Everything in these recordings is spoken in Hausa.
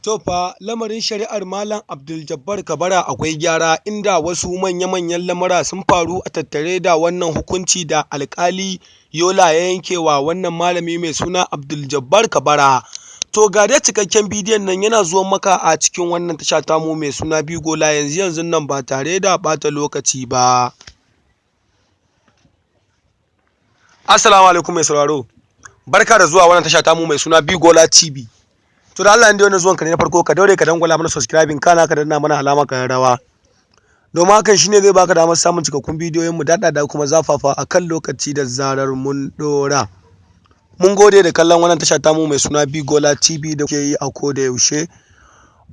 To fa lamarin shari'ar Malam Abduljabbar Kabara akwai gyara, inda wasu manya-manyan lamura sun faru a tattare da wannan hukunci da alƙali Yola ya yankewa wannan malami mai suna Abduljabbar Kabara. To ga dai cikakken bidiyon nan yana zuwa maka a cikin wannan tasha tamu mai suna Bigola yanzu yanzun nan ba tare da ɓata lokaci ba. Assalamu alaikum mai sauraro. Barka da zuwa wannan tasha tamu mai suna Bigola TV. To da Allah, inda wannan zuwan ka ne na farko, ka daure ka dangwala mana subscribing, kana ka danna mana alama rawa. Domin hakan shine zai baka damar samun cikakkun bidiyoyin mu daɗaɗa kuma zafafa a kan lokaci da zarar mun ɗora. Mun gode da kallon wannan tasha tamu mai suna Bigola TV da kuke yi a koda yaushe.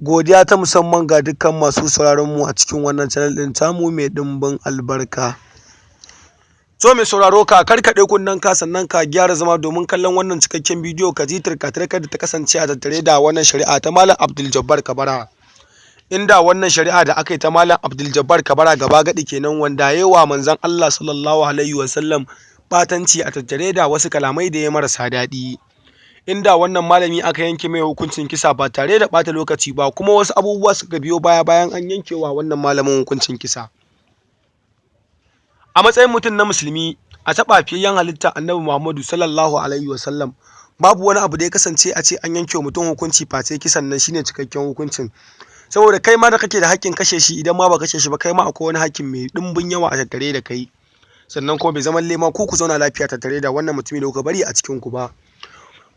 Godiya ta musamman ga dukkan masu sauraron mu a cikin wannan channel ɗin tamu mai ɗimbin albarka. So mai sauraro, ka karkaɗe kunnen ka, sannan ka gyara zama domin kallon wannan cikakken bidiyo, ka ji turka-turkar da ta kasance a tattare da wannan shari'a ta Malam Abdul Jabbar Kabara. Inda wannan shari'a da aka yi ta Malam Abdul Jabbar Kabara gaba gadi kenan, wanda ya wa manzon Allah sallallahu alaihi wasallam batanci a tattare da wasu kalamai da ya marasa daɗi. Inda wannan malami aka yanke mai hukuncin kisa ba tare da ɓata lokaci ba, kuma wasu abubuwa suka biyo baya bayan an yanke wa wannan malamin hukuncin kisa. A matsayin mutum na musulmi, a taɓa fiyayyen halitta Annabi Muhammadu sallallahu alaihi wasallam, babu wani abu da ya kasance a ce an yanke wa mutum hukunci face kisan nan shine cikakken hukuncin. Saboda kai ma da kake da haƙƙin kashe shi, idan ma ba kashe shi ba, kai ma akwai wani haƙƙin mai ɗimbin yawa a tattare da kai. Sannan kuma bai zama lema ku ku zauna lafiya tattare da wannan mutumi da kuka bari a cikin ku ba.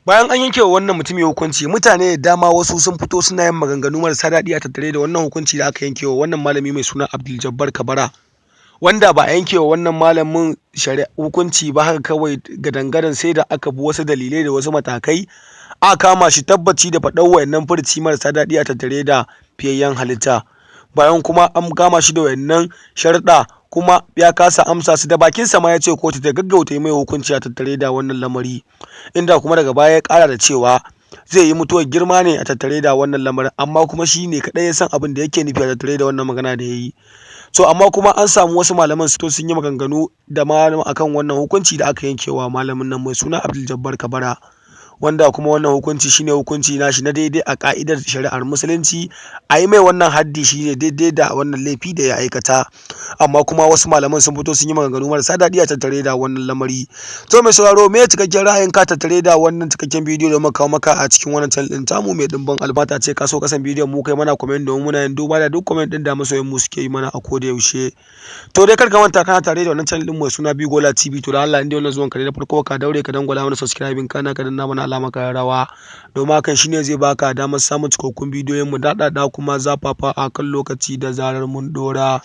Bayan an yanke wa wannan mutumi hukunci, mutane da dama wasu sun fito suna yin maganganu marasa daɗi a tattare da wannan hukunci da aka yanke wa wannan malami mai suna Abdul Jabbar Kabara. Wanda ba a yanke wa wannan malamin hukunci ba haka kawai gadan-gadan, sai da aka bi wasu dalilai da wasu matakai aka kama shi tabbaci da faɗar wayannan furuci marasa daɗi a tattare da fiyayyen halitta. Bayan kuma an kama shi da wayannan sharuɗa, kuma ya kasa amsa su, da bakinsa ma ya ce kotu ta gaggauta yi mai hukunci a tattare da wannan lamari. Inda kuma daga baya ya ƙara da cewa zai yi mutuwar girma ne a tattare da wannan lamarin, amma kuma shi ne kaɗai ya san abin da yake nufi a tattare da wannan magana da ya yi. So amma kuma an samu wasu malaman su sun yi maganganu da malam akan wannan hukunci da aka yanke wa malamin nan mai suna Abdul Jabbar Kabara, wanda kuma wannan hukunci shine hukunci nashi na daidai a ka'idar shari'ar musulunci. A yi mai wannan haddi shine daidai da wannan laifi da ya aikata. Amma kuma wasu malaman sun fito sun yi maganganu marasa daɗi a tattare da wannan lamari. To mai sauraro, me cikakken ra'ayin ka tattare da wannan cikakken bidiyo da muka kawo maka a cikin wannan channel ɗin tamu mai ɗimbin albata? Ce ka so kasan bidiyon mu kai mana comment, domin muna yin duba da duk comment ɗin da masoyan mu suke yi mana a koda yaushe. To dai kar ka manta, kana tare da wannan channel ɗin mai suna Bigola TV. To da Allah, inda wannan zuwan ka ne na farko, ka daure ka dangwala mana subscribing, kana ka danna mana alama rawa, domin hakan shine zai baka damar samun cikakkun bidiyoyin mu daɗaɗa kuma zafafa a kan lokaci da zarar mun ɗora.